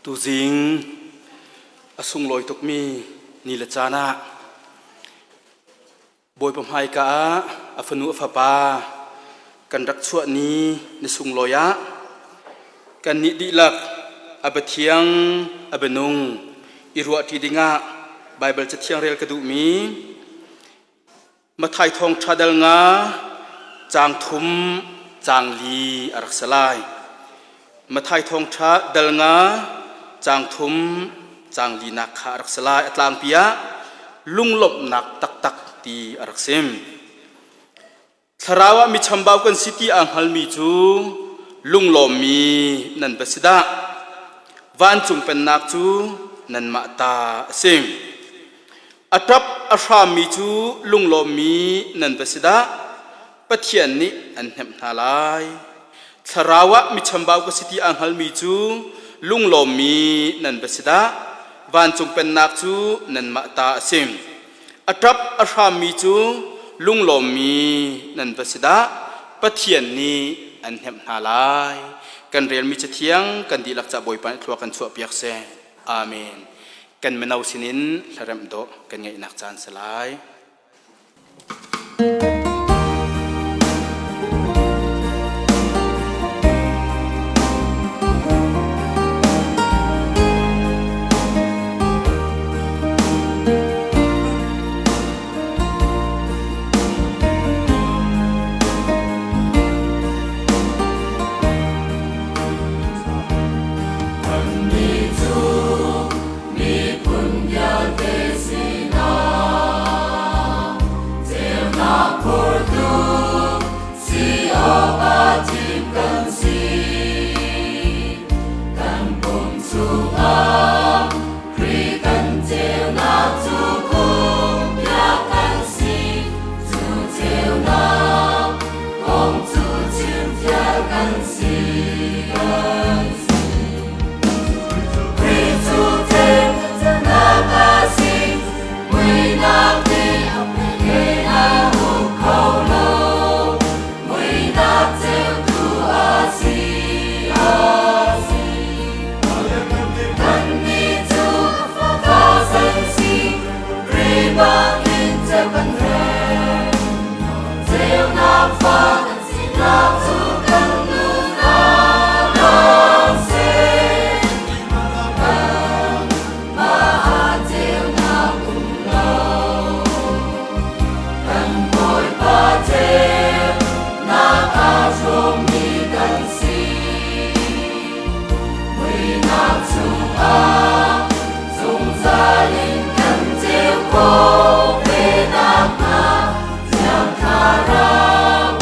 Tuzing a sunglawi tukmi ni le caan ah Bawipa hmaika ah a fanu a fapa kan rak chuah ni ni sunglawi ah kannih dihlak a biathiang a bianung i ruahṭi dingah Baibal Cathiang rel ka duhmi Matthai thawngṭha dal nga caang thum caang li a rak si lai. Matthai thawngṭha dal nga caang thum caang linak kha a rak si lai. A tlangpi ah lunglawmhnak taktak ti a rak sim. Thlarau ah mi chambau kan si ti aa hngalmi cu lunglawmmi nan va si dah. Vancung pennak cu nanmah ta a si. A ṭap a hrammi cu lunglawmmi nan va si dah! Pathian nih an hnemh hna lai. Thlarau ah mi chambau ka si ti aa hngalmi cu lunglawmmi nan va si dah! Vancung pennak cu nanmah ta a si. A ṭap a hrammi cu lunglawmmi nan va si dah! Pathian nih an hnemh hna lai. Kan relmi Cathiang kan dihlak ca Bawipa nih thlua kan chuahpiak seh. Amen. Kan mino sinin hlaremh dawh kan ngeihnak caan si lai. Kannih cu miphun vialte sinah ceunak phurtu si awkah thim kan si. Kan pum chungah Khrih kan ceunak cu khumpiak kan si. Cu ceunak kong cu chimfial kan si. Kan si. Khrih cu ceunak a si, muihnak nih a phen a uk kho lo. Muihnak ceutu a si, a si. Kannih cu fa kan si, Khrih bangin ceu kan herh. Ceunak fa kan sinak cu kan nunnak lawng seh. Kanmah ah ceunak um lo. Kan Bawipa ceunak aa hrawmmi kan si. Muihnak chungah zungzal in kan ceu khawh ve nakhnga Thiang Thlarau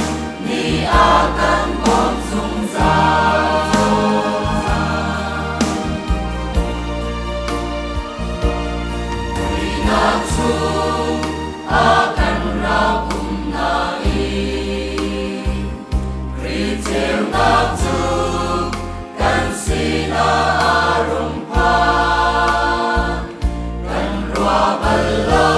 nih a kan bawmh zungzal. Muihnak chung a kan rak um nain Khrih ceunak cu kan sinah a rung phan. Kan ruah bal lo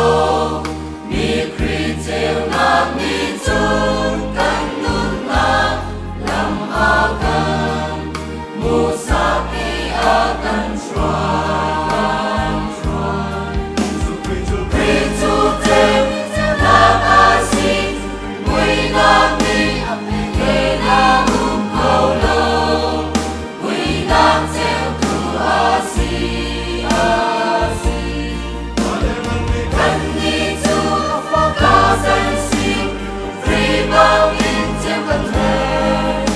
mi Khrih ceunak nih cun kan nunnak lam a kan hmuhsak i a kan hruai. Kan hruai. Khrih cu ceunak a si, muihnak nih a phen a um kho lo. Muihnak ceutu a si, a si. Kannih cu fa kan si, Khrih bangin ceu kan herh.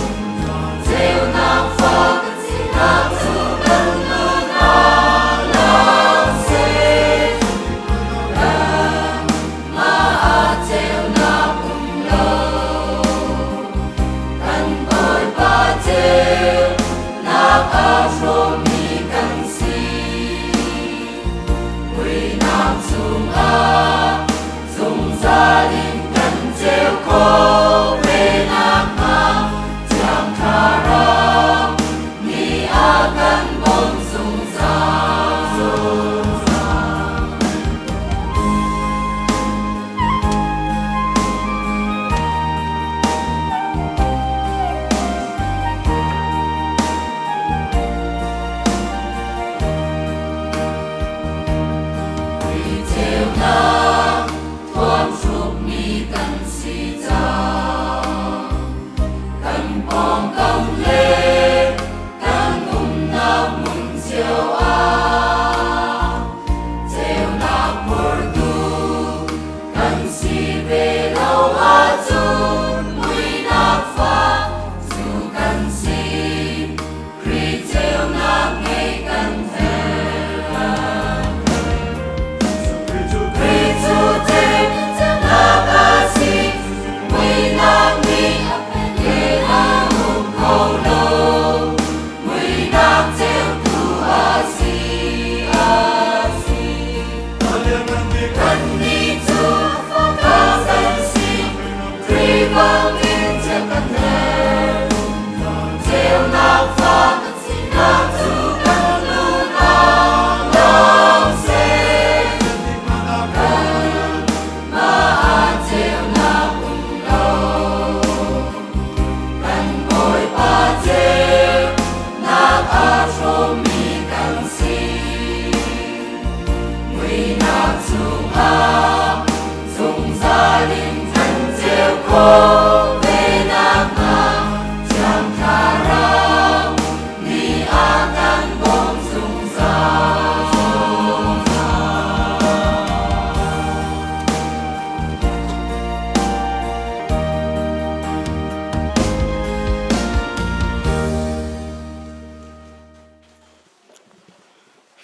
Ceunak fa kan sinak cu kan nun ah.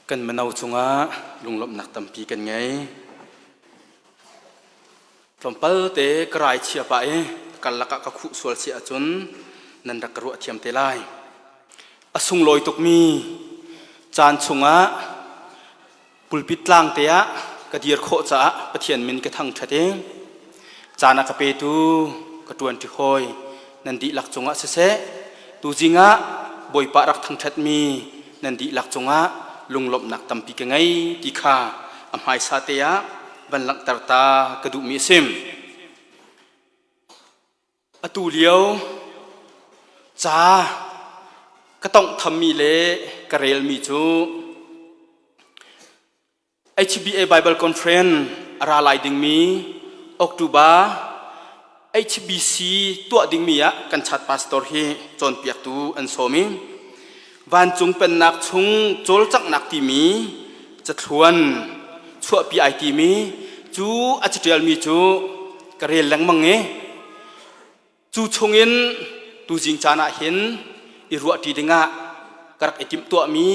Kan mino cungah lunglawmhnak tampi kan ngei. Tlawmpal te ka rai chia pah i karlak ah ka khuh sual si ahcun nan rak ka ruah thiam te lai. A sunglawi tukmi caan chungah pulpit tlang te ah ka dir khawh caah Pathian min ka thangṭhat i caan a ka petu ka ṭuanṭi hawi nan dihlak cungah siseh tuzing ah Bawipa rak thangṭhatmi nan dihlak cungah lunglawmhnak tampi ka ngei ti kha a hmaisa te ah van langhter ta ka duhmi a si. Atu lio ca ka tonghthammi le ka relmi cu HBA Bible Conference a ra lai dingmi October HBC tuah dingmi ah kan chat pastor hi cawnpiaktu an sawm i vancung pennak chung cawlcanghnak timi cathluan chuahpi ai timi cu a catialmi cu ka rel lengmang i Cu chungin tuzing caan ah hin i ruahṭi dingah ka rak i timhtuahmi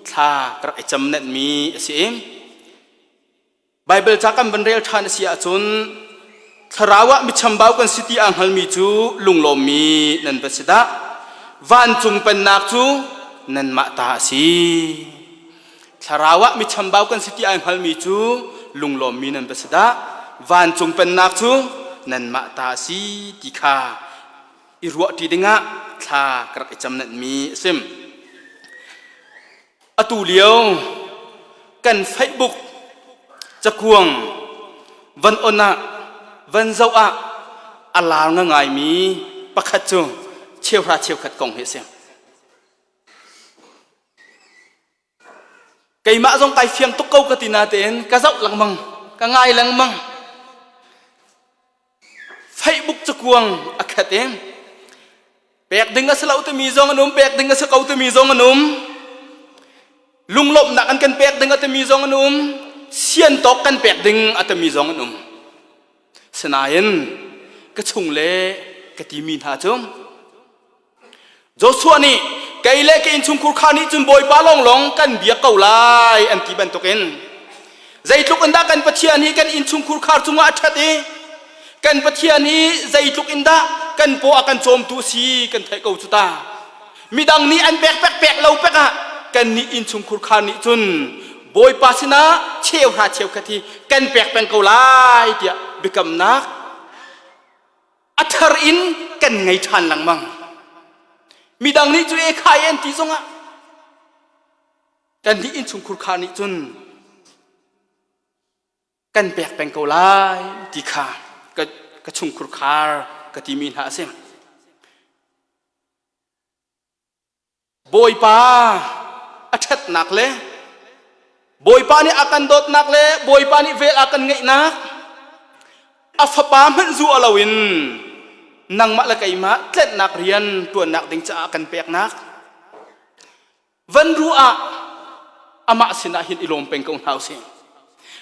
thla ka rak i camnenhmi a si. Baibal ca kan van rel ṭhan a si ahcun thlarau ah michambau kan si ti aa hngalmi cu lunglawmmi nan va si dah. Vancung pennak cu nanmah ta a si. Thlarau ah michambau kan si ti ai hngalmi cu lunglawmmi nan va si dah. Vancung pennak cu nanmah ta a si ti kha i ruahṭi dingah thla ka rak i camnanhmi a si. Atu lio kan Facebook cakuang van on ah van zoh ah a lar ngaimi pakhat cu cheuhra cheukhat kong hi a si. Keimah zong kai fiang tuk ko ka ti natein ka zoh lengmang, ka ngai lengmang. Facebook cakuang a khat i pek ding a si lo timi zong an um, pek ding a si ko timi zong an um. Lunglawmhnak an kan pek ding a timi zong an um, sian tawk kan pek ding a timi zong an um. Sinain ka chung le ka timi hna cu Joshua nih kei le ka innchungkhur kha nih cun Bawipa lawnglawng kan biak ko lai an ti bantukin zeitluk in dah kan Pathian hi kan innchungkhur khar cungah a ṭhat i kan Pathian hi zeitluk in dah kan paw a kan cawmtu a si kan theih ko cu ta midang nih an pek pek pek lo pek ah kan nih innchungkhur khar nih cun Bawipa sinah cheuhra cheukhat hi kan pek peng ko lai tiah biakamnak a thar in kan ngei ṭhan lengmang. Midang nih cu e khai an ti zongah kan nih innchungkhur kha nih cun kan pek peng ko lai ti kha ka, ka chungkhur khar ka timi hna a si. Bawipa a ṭhatnak le Bawipa nih a kan dawtnak le Bawipa nih vel a kan ngeihnak a fapa hmanh zu a loin nangmah le keimah tlenhnak rian ṭuannak ding caah kan peknak van ruah ah amah sinah hin i lawm peng ko hna usih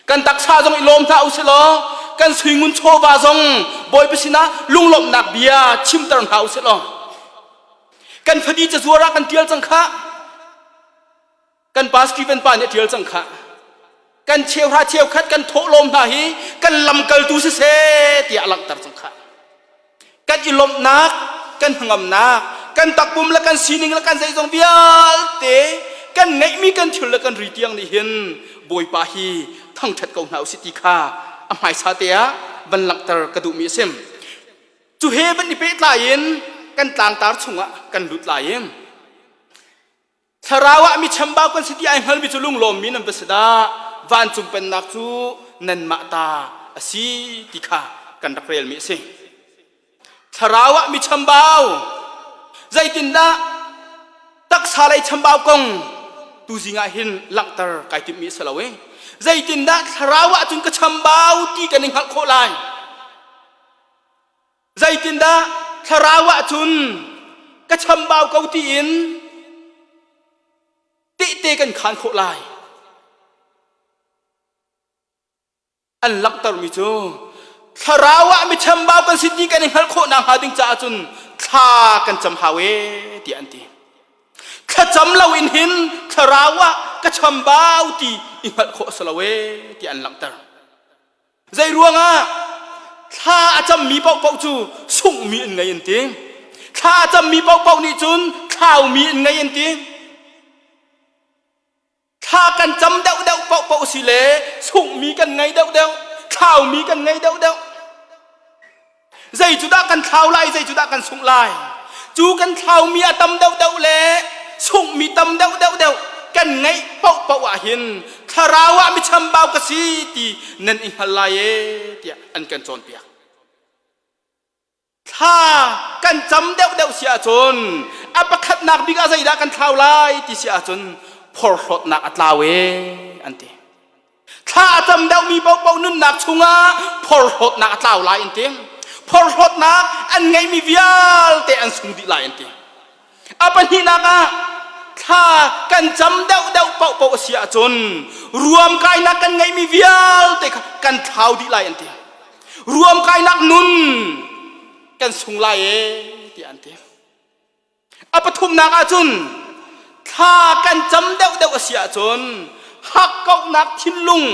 kan taksa zong i lawm hna usih law kan suingun chawva zong Bawipa sinah lunglawmhnak bia chimter hna usih law Kan fadi cazuar ah kan tial cang khah. Kan pa Stephen pa nih a tial cang khah. Kan cheuhra cheukhat kan thawhlawm hna hi kan lamkaltu siseh tiah a langhter cang khah. Kan i lawmhnak, kan hnangamnak, kan takpum le kan sining le kan zeizong vialte kan ngeihmi kan thil le kan ri tiang nih hin Bawipa hi thangṭhat ko hna usih ti kha a hmaisa te ah van langhter ka duhmi a si. Cu he van i pehtlai in kan tlangtar chungah kan lut lai i thlarau ah mi chambau kan si ti ai hngalmi cu lunglawmmi nan va si dah vancung pennak cu nanmah ta a si ti kha kan rak relmi a si. Thlarau ah mi chambau zeitindah taksa lei chambau kong tuzing ah hin langhter kai timhmi a si lo i zeitindah thlarau ah cun ka chambau ti kan i hngalh khawh lai Zeitindah thlarau ah cun ka chambau ko tiin tehte kan khaan khawh lai? An langhtermi cu thlarau ah mi chambau kan si ti kan i hngalh khawh nakhnga ding caah cun thla kan cam hau e tiah an ti. Thlacam loin hin thlarau ah ka chambau ti i hngalh khawh a si lo ee ti an langhter. Zei ruangah thla a cammi paohpaoh cu sunghmi an ngei an ti. Thla a cammi paohpaoh nih cun thlaumi an ngei an ti. Thla kan cam deuhdeuh paohpaoh si le sunghmi kan ngei deuhdeuh, thlaumi kan ngei deuhdeuh. Zei cu dah kan thlau lai, zei cu dah kan sungh lai? Cu kan thlaumi a tam deuhdeuh le sunghmi tam deuhdeuh deuh kan ngeih paohpaoh ah hin thlarau ah mi chambau ka si ti nan i hngal lai e tiah an kan cawnpiak. Thla kan cam deuhdeuh si ahcun a pakhatnak bik ah zeidah kan thlau lai ti si ahcun phorhlawtnak a tlau e an ti. Thla a cam deuhmi paohpaoh nunnak chungah phorhlawtnak a tlau lai an ti. Phorhlawtnak an ngeihmi vialte an sung dih lai an ti. A pahnihnak ah thla kan cam deuhdeuh paohpaoh a si ahcun ruamkainak kan ngeihmi vialte kha kan thlau dih lai an ti. Ruamkainak nun kan sung lai ee tiah an ti. A pathumnak ahcun thla kan cam deuhdeuh a si ahcun hakkauhnak thinlung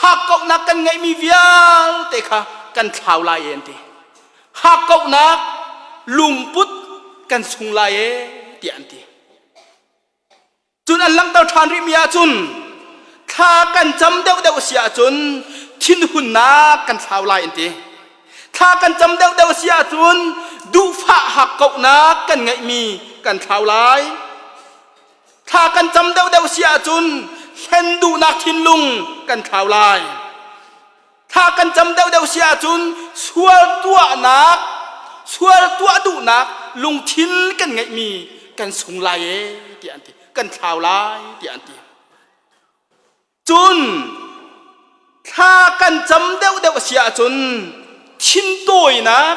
hakkauhnak kan ngeihmi vialte kha kan thlau lai ee an ti. Hakkauhnak lungput kan sung lai ee tiah an ti. Cun an langhter ṭhan rihmi ahcun thla kan cam deuhdeuh a si ahcun thinhunnak kan thlau lai an ti. Thla kan cam deuhdeuh a si ahcun duhfah hakkauhnak kan ngeihmi kan thlau lai. Thla kan cam deuhdeuh a si ahcun hlen duhnak thinlung kan thlau lai. Thla kan cam deuhdeuh si ahcun sual tuahnak, sual tuah duhnak lungthin kan ngeihmi kan sung lai ee tiah an ti. Kan thlau lai tiah an ti. Cun thla kan cam deuhdeuh a si ahcun thintawinak,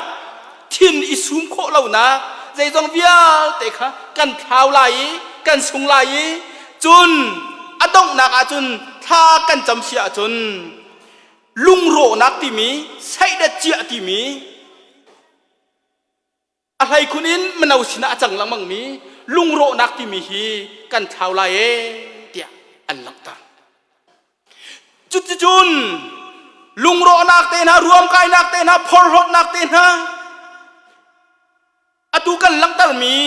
thin i sum khawh lonak zeizong vialte kha kan thlau lai i kan sung lai i cun a donghnak ahcun thla kan cam si ahcun lungrawhnak timi saihdat ciah timi a hleikhun in mino sinah a cang lengmang mi lungrawhnak timi hi kan thlau lai ee tiah an langhter. Cuticun lungrawhnak te hna, ruamkainak te hna, phorhlawtnak te hna atu kan langhtermi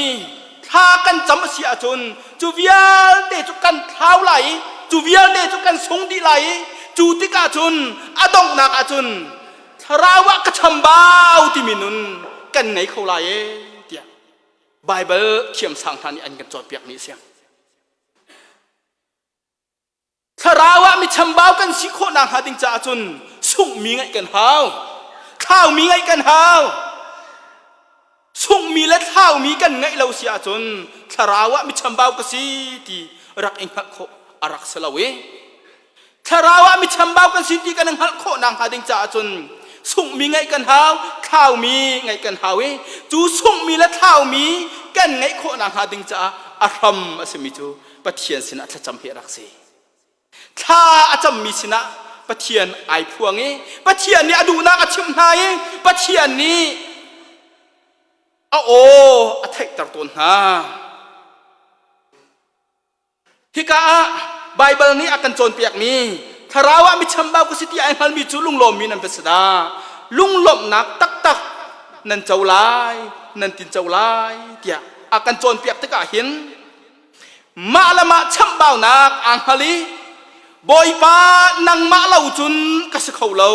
thla kan cam a si ahcun cu vialte cu kan thlau lai i cu vialte cu kan sung dih lai i cu tikah cun a donghnak ahcun thlarau ah ka chambau timi nun kan ngei kho lai e tiah Baibal thiamsang hna nih an kan cawnpiakmi a si. Thlarau ah mi chambau kan si khawh nakhnga ding caah cun sunghmi ngaih kan hau. Thlaumi ngaih kan hau. Sunghmi le thlaumi kan ngaih lo si ahcun thlarau ah mi chambau ka si ti rak i hngalh khawh a rak si lo i thlarau ah mi chambau kan si ti kan i hngalh khawh nakhnga ding caah cun sunghmi ngaih kan hau, thlaumi ngaih kan hau i cu sunghmi le thlaumi kan ngaih khawh nakhnga ding caah a hram a simi cu Pathian sinah thlacam hi a rak si. Thla a cammi sinah Pathian ai phuang i Pathian nih a duhnak a chimh hna i Pathian nih a aw a theihter tawn hna. Hika ah Baibal nih a kan cawnpiakmi thlarau ah mi chambau ka si ti ai hngalmi cu lunglawmmi nan va si dah. Lunglawmhnak taktak nan co lai, nan tin co lai tiah a kan cawnpiak tikah hin Mah le mah chamhbaunak aa hngal i Bawipa nangmah lo cun ka si kho lo.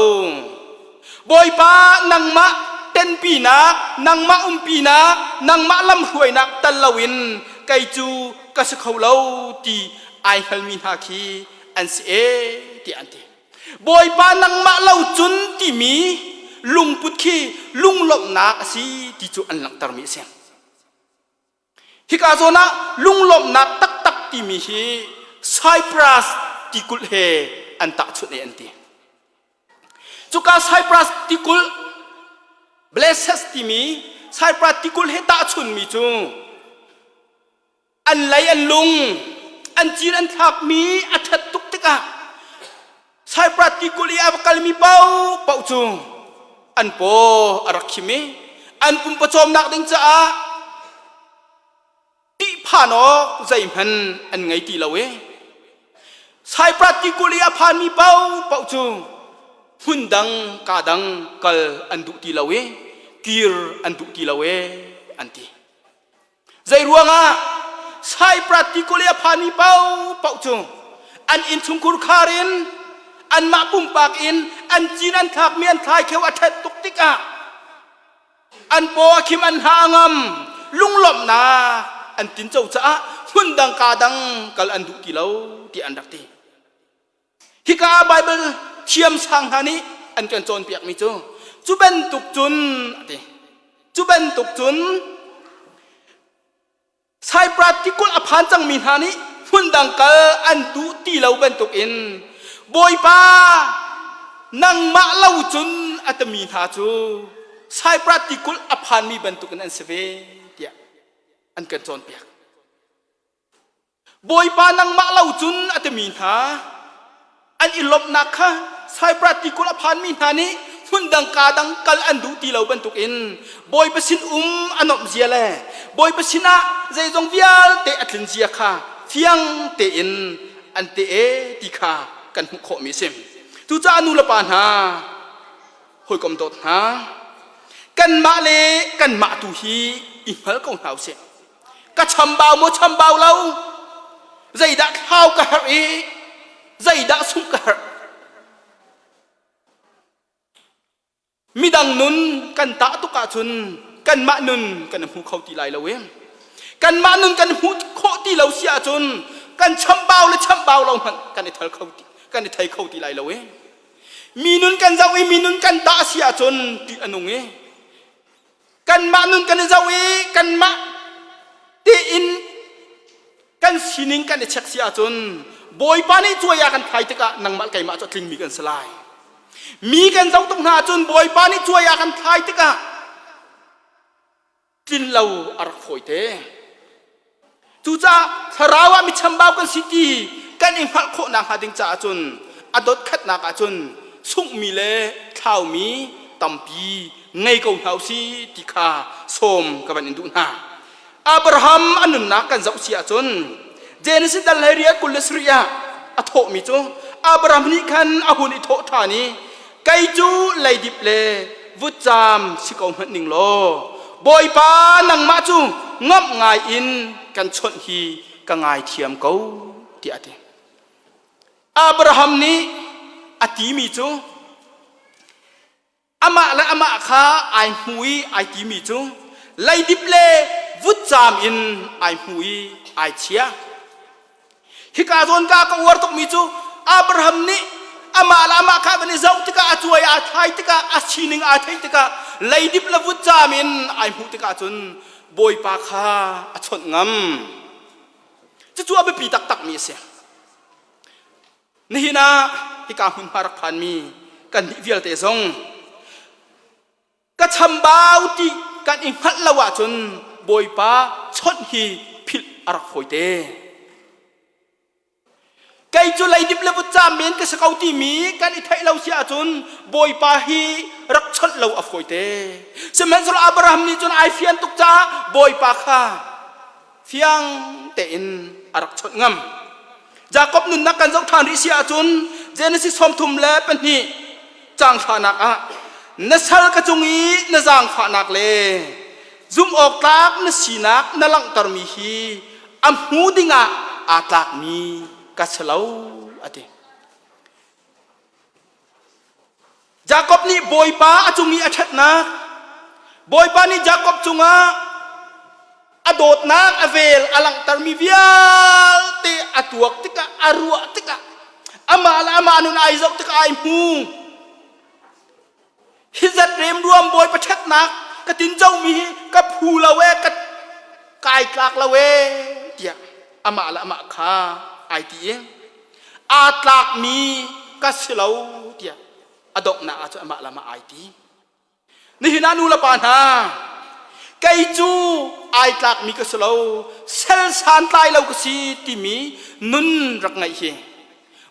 Bawipa nangmah tenpinak, nangmah umpinak, nangmah lamhruainak tal loin kei cu ka si kho lo ti ai hngalmi hna khi an si ee tiah an ti. Bawipa nangmah lo cun timi lungput khi lunglawmhnak a si ti cu an langhtermi a si. Hika zawn ah lunglawmhnak taktak timi hi Cyprus tikulh he an tahchunh i an ti. Cuka Cyprus tikulh Blessed timi Cyprus tikulh he tahchunmi cu an lei an lung an cin an thlakmi a ṭhat tuk tikah Cyprus tikulh i a va kalmi paohpaoh cu an paw a rak khim i an pumpawcawmnak ding caah ṭihphan awk zeihmanh an ngei ti lo i. Saipras tikulh i a phanmi paohpaoh cu hmun dang kaa dang kal an duh ti lo i kir an duh ti lo e an ti. Zei ruangah Saipras tikulh i a phanmi paohpaoh cu an innchungkhur khar in anmah pumpak in an cin an thlakmi an thlaikheu a ṭhat tuk tikah an paw a khim an hna a ngam lunglawmhnak an tinco caah hmun dang kaa dang kal an duh ti lo ti an rak ti. Hika ah Baibal thiamsang hna nih an kan cawnpiakmi cu cu bantuk cun a ti. Cu bantuk cun Saipras tikulh a phan cangmi hna nih hmundang kal an duh ti lo bantukin Bawipa nangmah lo cun a timi hna cu Saipras tikulh a phanmi bantukin an si ve tiah an kan cawnpiak. Bawipa nangmah lo cun a timi hna an i lawmhnak kha Saipras tikulh a phanmi hna nih hmundang kaa dang kal an duh ti lo bantukin Bawipa sin um a nuamh zia le Bawipa sinah zeizong vialte a tlin zia kha fiang tein an te e ti kha kan hmuh khawhmi a si. Cucaah nu le pa hna, hawikom dawt hna, kanmah le kanmah tu hi i hngal ko hna usih. Ka chambau maw chambau lo? Zeidah thlau ka herh i zeidah sungh ka herh? Midang nun kan tah tuk ahcun kanmah nun kan hmu kho ti lai lo i kanmah nun kan hmuh khawh ti lo si ahcun kan chambau le chambau lo hmanh kan i thal kho ti kan i thei kho ti lai lo i mi nun kan zoh i mi nun kan tah si ahcun ṭih a nung i kanmah nun kan i zoh i kanmah tein kan sining kan i check si ahcun Bawipa nih cuai a kan thlai tikah nangmah keimah cu a tlingmi kan si lai. Mi kan zoh tuk hna ahcun Bawipa nih cuai a kan thlai tikah tlin lo a rak fawi te. Cucaah thlarau ah mi chambau kan si ti kan i hngalh khawh nakhnga ding caah cun a dot khatnak ah cun sunghmi le thlaumi tampi ngei ko hna usih ti kha sawm ka van in duh hna. Abraham a nunnak kan zoh si ahcun Genesis dal hlei 27 ah a thawhmi cu Abraham nih khan a hun i thawh ṭhan i kei cu leidip le vutcaam si ko hmanh ning law Bawipa nangmah cu ngamh ngai in kan chawnh hi ka ngaithiam ko tiah a ti. Abraham nih a timi cu amah le amah kha ai hmu i ai timi cu leidip le vutcaam in ai hmu i ai chia. Hika zawn ka ka uar tukmi cu Abraham nih amah le amah kha van i zoh tikah a cuai aa thlai tikah a sining aa theih tikah leidip le vutcaam in ai hmuh tikah cun Bawipa kha a chawnh ngam. Cucu a biapi taktakmi a si. Nihin ah hika hmunhma rak phanmi kan nih vialte zong ka chambau ti kan i hngalh lo ahcun Bawipa chawnh hi philh a rak fawi te. Kei cu leidip le vutcaam men ka si ko timi kan i theih lo si ahcun Bawipa hi rak chawnh lo a fawi te. Sihmanhsehlaw Abraham nih cun ai fian tuk caah Bawipa kha fiang tein a rak chawnh ngam. Jakob nunnak kan zoh ṭhan rih si ahcun Genesis 32 caang hranak ah na sal ka cung i na zaangfahnak le zumh awk tlak na sinak na langhtermi hi a hmu dingah aa tlakmi ka si lo a ti. Jakob nih Bawipa a cung i a ṭhatnak, Bawipa nih Jakob cungah a dawtnak a vel a langhtermi vialte a tuak tikah a ruah tikah amah le amah nun ai zoh tikah ai hmu. Hi zat remruam Bawipa ṭhatnak ka tincomi hi ka phu lo ee, ka kai tlak lo ee tiah amah le amah kha ai ti i aa tlakmi ka si lo tiah a donghnak ah cun amah le amah ai ti. Nihin ah nu le pa hna kei cu ai tlakmi ka si lo sel santlai lo ka si timi nun rak ngeih hi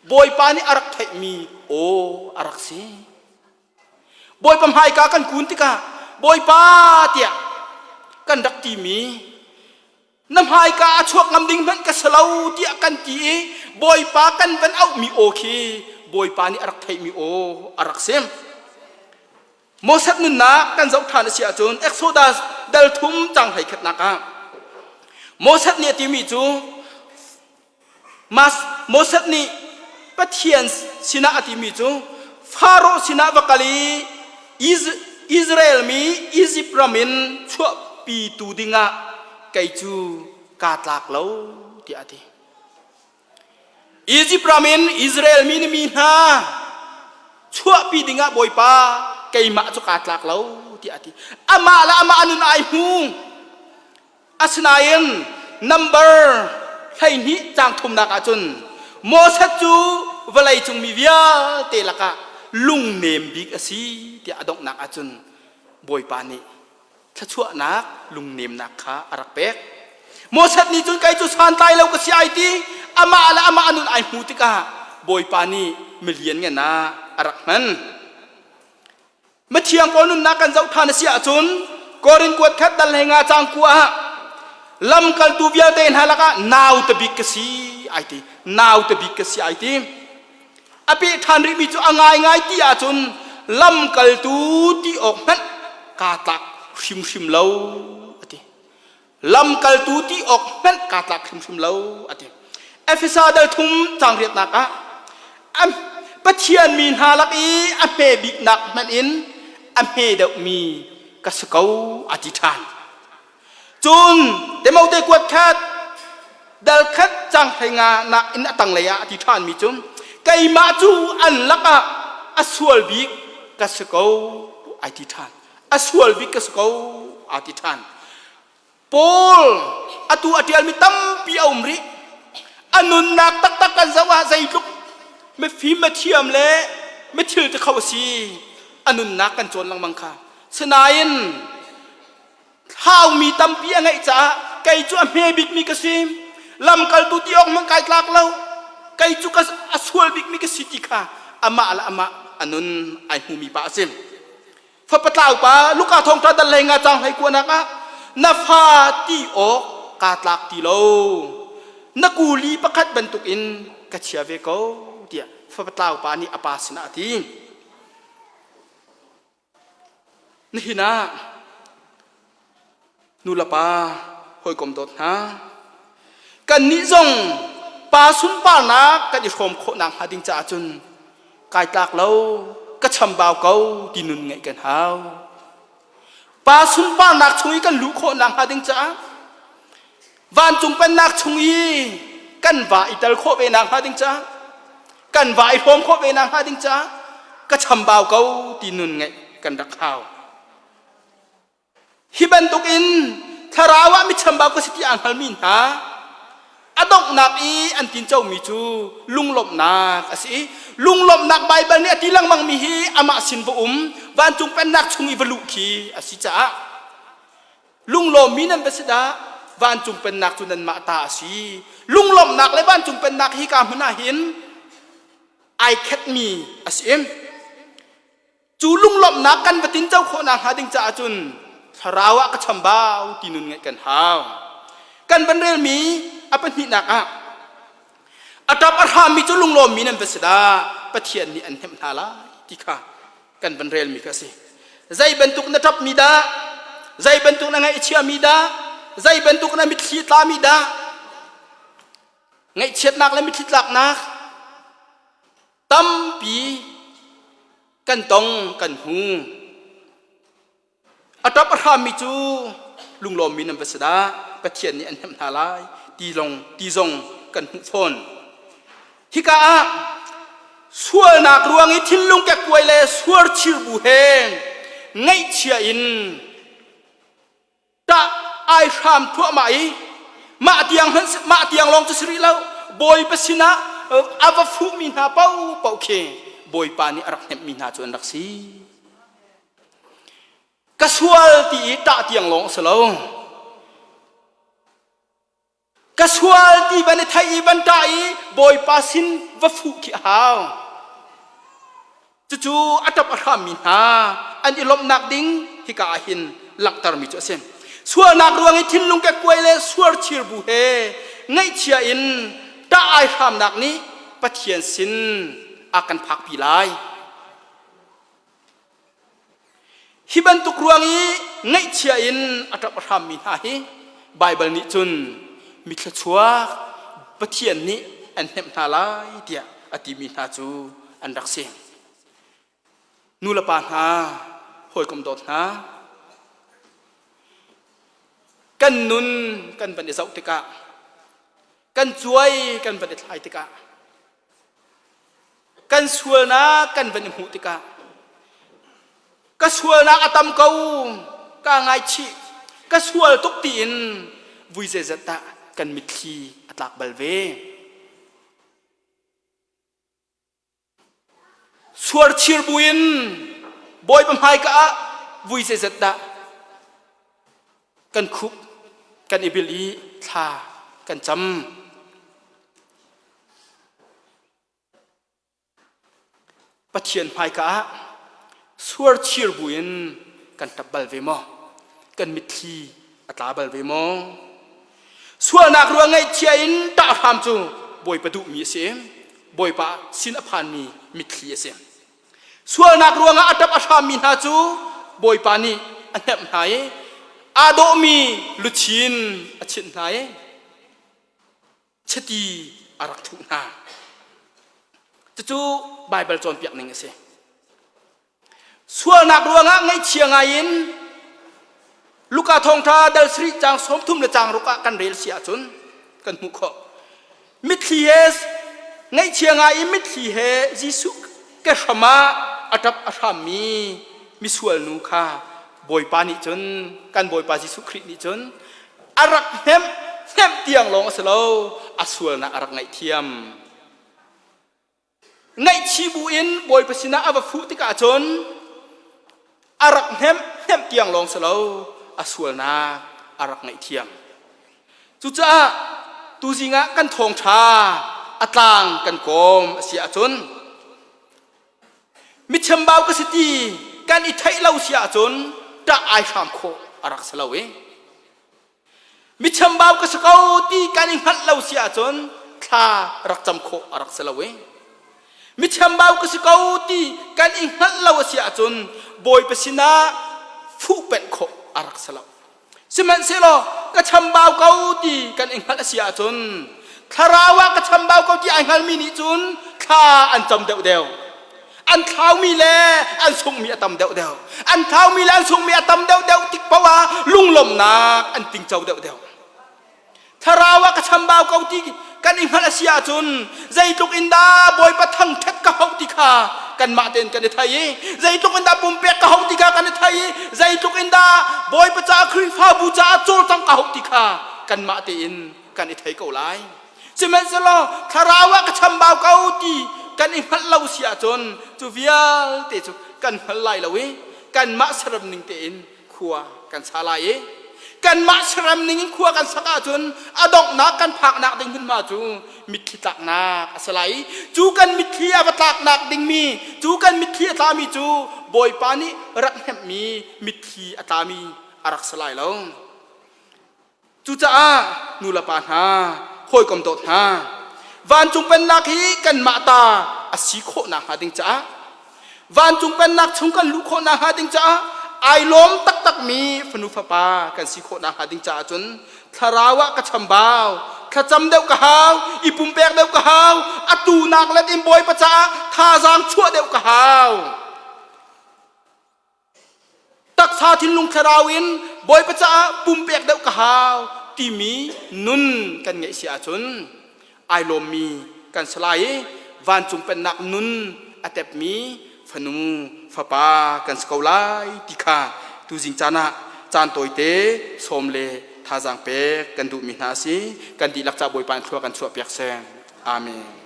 Bawipa nih a rak theihmi aw a rak si. Bawipa hmaika kan kun tikah Bawipa tiah kan rak timi na hmaika a chuak ngam ding hmanh ka si lo tiah kan ti i. Bawipa kan van auhmi aw khi Bawipa nih a rak theihmi aw a rak si. Moses nunnak kan zoh ṭhan a si ahcun Exodus dal thum cang 11nak ah Moses nih a timi cu Moses nih Pathian sinah a timi cu Faro sinah va kal i Israel mi Izipt ram in chuahpitu dingah kei cu kaa tlak lo tiah a ti. Izipt ram in Israel mi nih mi hna chuahpi dingah Bawipa keimah cu kaa tlak lo tiah a ti. Amah le amah nun ai hmu. Asinain number 12 caang thumnak ahcun Moses cu vawleicung mi vialte lakah lungnem bik a si tiah a donghnak ahcun Bawipa nih thluachuahnak lungnemnak kha a rak pek. Moses nih cun kei cu santlai lo ka si ai ti amah le amah nun ai hmu tikah Bawipa nih milian ngan ah a rak hman. Mithiang Paul nunnak kan zoh ṭhan a si ahcun Korin kuat khat dal hlei nga cang ku ah lamkaltu vialte hna lakah naute bik ka si ai ti naute bik ka si ai ti a peh ṭhan rihmi cu a ngaingai ti ahcun lamkaltu ti awk hmanh kaa tlak hrimhrim lo a ti lamkaltu ti awk hmanh kaa tlak hrimhrim lo a ti Efesa dal thum cang riatnak ah Pathian mi hna lak i a hme biknak hmanh in a hme deuhmi ka si ko a ti ṭhan cun Timote kuat khat dal khat cang hlei nga nak in a tanglei ah a ti ṭhanmi cu keimah cu an lakah a sual bik ka si ko ai ti ṭhan a sual bik ka si ko aa ti ṭhan Paul atu a ṭialmi tampi a um rih a nunnak taktak kan zoh ah zeitluk mifim mithiam le mithil ti kho a si a nunnak kan cawn lengmang kha sinain thlaumi tampi a ngeih caah kei cu a hme bikmi ka si lamkaltu ti awk hmanh kai tlak lo kei cu ka a sual bikmi ka si ti kha amah le amah a nun ai hmumi pa a si Fapa tlau pa Luka thawngṭha dal hlei nga cang hlei kuanak ah na fa ti awk kaa tlak ti lo na kuli pakhat bantuk in ka chia ve ko tiah fapa tlau pa nih a pa sinah a ti nihin ah nu le pa hawikom dawt hna kannih zong pa sunparnak kan i hrawm khawh nakhnga ding caah cun kai tlak lo ka chambau ko ti nun ngeih kan hau pa sunparnak chung i kan luh khawh nakhnga ding caah vancung pennak chung i kan va i tel khawh ve nakhnga ding caah kan va i hrawm khawh ve nakhnga ding caah ka chambau ko ti nun ngeih kan rak hau Hi bantukin thlarau ah michambau ka si ti aa hngalmi hna a donghnak i an tincomi cu lunglawmhnak a si i lunglawmhnak Baibal nih a ti lengmangmi hi amah sin va um vancung pennak chung i va luh khi a si caah lunglawmmi nan va si dah vancung pennak cu nanmah ta a si lunglawmhnak le vancung pennak hi ka hmun ah hin ai khetmi a si Cu lunglawmhnak kan va tinco khawh nakhnga ding caah cun thlarau ah ka chambau ti nun ngeih kan hau. Kan van relmi a pahnihnak ah a ṭap a hrammi cu lunglawmmi nan va si dah Pathian nih an hnemh hna lai ti kha kan van relmi kha a si. Zei bantuk na ṭapmi dah? Zei bantuk na ngaihchiami dah? Zei bantuk na mitthli tlami dah? Ngaihchiatnak le mitthli tlaknak tampi kan tong kan hmu a ṭap a hrammi cu lunglawmmi nan va si dah Pathian nih an hnemh hna lai ti zong ti zong kan hmuh fawn hika ah sualnak ruang i thinlung kekkuai le suarchir bu he ngaihchia in Tah ai hram thluahmah i mah tiang hmanh mah tiang lawng cu si rih lo Bawipa sinah a va fuhmi hna paohpaoh khi Bawipa nih a rak hnemhmi hna cu an rak si. Ka sual ti i tah tiang lawng a si lo. Ka sual ti van i theih i van ṭah i Bawipa sin va fuh khi a hau. Cucu a ṭap a hrammi hna an i lawmhnak ding hika ah hin langhtermi cu a si. Sualnak ruang i thinlung kekkuai le suarchir bu he ngaihchia in ṭah ai hramnak nih Pathian sin a kan phakpi lai. Hi bantuk ruang i ngaihchia in a ṭap a hrammi hna hi Baibal nih cun mi thluachuak Pathian nih an hnemh hna lai tiah a timi hna cu an rak si. Nu le pa hna, hawikom dawt hna, kan nun kan van i zoh tikah, kan cuai kan van i thlai tikah, kan sualnak kan van i hmuh tikah ka sualnak a tam ko kaa ngaichih ka sual tuk tiin vui zeizat dah kan mitthli a tlak bal ve. Suarchir buin Bawipa hmaika ah vui zeizat dah kan khup kan i bil i thla kan cam. Pathian hmaika ah suarchir buin kan ṭap bal ve maw? Kan mitthli a tla bal ve maw? Sualnak ruang ngaihchia in ṭah hram cu Bawipa duhmi a si. Bawipa sin a phanmi mitthli a si. Sualnak ruangah a ṭap a hrammi hna cu Bawipa nih a hnemh hna i aa dawhmi luchin a chinh hna i chiti a rak thuh hna. Cucu Baibal cawnpiak ning a si. Sualnak ruangah ngaihchia ngaiin Luka thawngṭha dal sarih caang 30 le caang ruk ah kan rel si ahcun kan hmuh khawh. Mitthli he ngaihchia ngai in mitthli he Jesuh ke hram ah a ṭap a hrammi misual nu kha Bawipa nih cun kan Bawipa Jesuh Khrih nih cun a rak hnemh hnemh tiang lawng a si lo a sualnak a rak ngaihthiam. Ngaihchih buin Bawipa sinah a va fuh tikah cun a rak hnemh hnemh tiang lawng si lo a sualnak a rak ngaihthiam. Cucaah tuzing ah kan thawngṭha a tlang kan kawm a si ahcun michambau ka si ti kan i theih lo si ahcun ṭah ai hram khawh a rak si lo i Michambau ka si ko ti kan i hngalh lo si ahcun thla rak cam khawh a rak si lo i michambau ka si ko ti kan i hngalh lo a si ahcun Bawipa sinah fuhpenh khawh a rak si lo. Sihmanhsehlaw ka chambau ko ti kan i hngalh a si ahcun thlarau ah ka chambau ko ti ai hngalmi nih cun thla an cam deuhdeuh. An thlaumi le an sunghmi a tam deuhdeuh. An thlaumi le an sunghmi a tam deuhdeuh tik paoh ah lunglawmhnak an tingco deuhdeuh. Thlarau ah ka chambau ko ti kan i hngalh a si ahcun zeitluk in dah Bawipa thangṭhat ka hauh ti kha kanmah tein kan i thei i zeitluk in dah pumpek ka hauh ti kha kan i thei i zeitluk in dah Bawipa caah Khrihfabu caah cawlcangh ka hauh ti kha kanmah tein kan i thei ko lai. Sihmanhsehlaw thlarau ah ka chambau ko ti kan i hngalh lo si ahcun cu vialte cu kan hngal lai lo i kanmah saram ning tein khua kan sa lai i kanmah saram ning in khua kan sak ahcun a donghnak kan phaknak ding hmunhma cu mitthli tlaknak a si lai i cu kan mitthli a va tlaknak dingmi cu kan mitthli a tlami cu Bawipa nih rak hnemhmi mitthli a tlami a rak si lai lo. Cucaah nulepa hna, hawikom dawt hna, vancung pennak hi kanmah ta a si khawh nakhnga ding caah vancung pennak chung kan luh khawh nakhnga ding caah ai lawm taktakmi fanu fapa kan si khawh nakhnga ding caah cun thlarau ah ka chambau thlacam deuh ka hau i pumpek deuh ka hau atu nak let in Bawipa caah thazaang chuah deuh ka hau. Taksa thinlung thlarau in Bawipa caah pumpek deuh ka hau timi nun kan ngeih si ahcun ai lawmmi kan si lai i vancung pennak nun a tepmi fanu fapa kan si ko lai ti kha tuzing caan ah caan tawite sawm le thazaang pek kan duhmi hna a si. Kan dihlak ca Bawipa in thlua kan chuahpiak seh. Amen.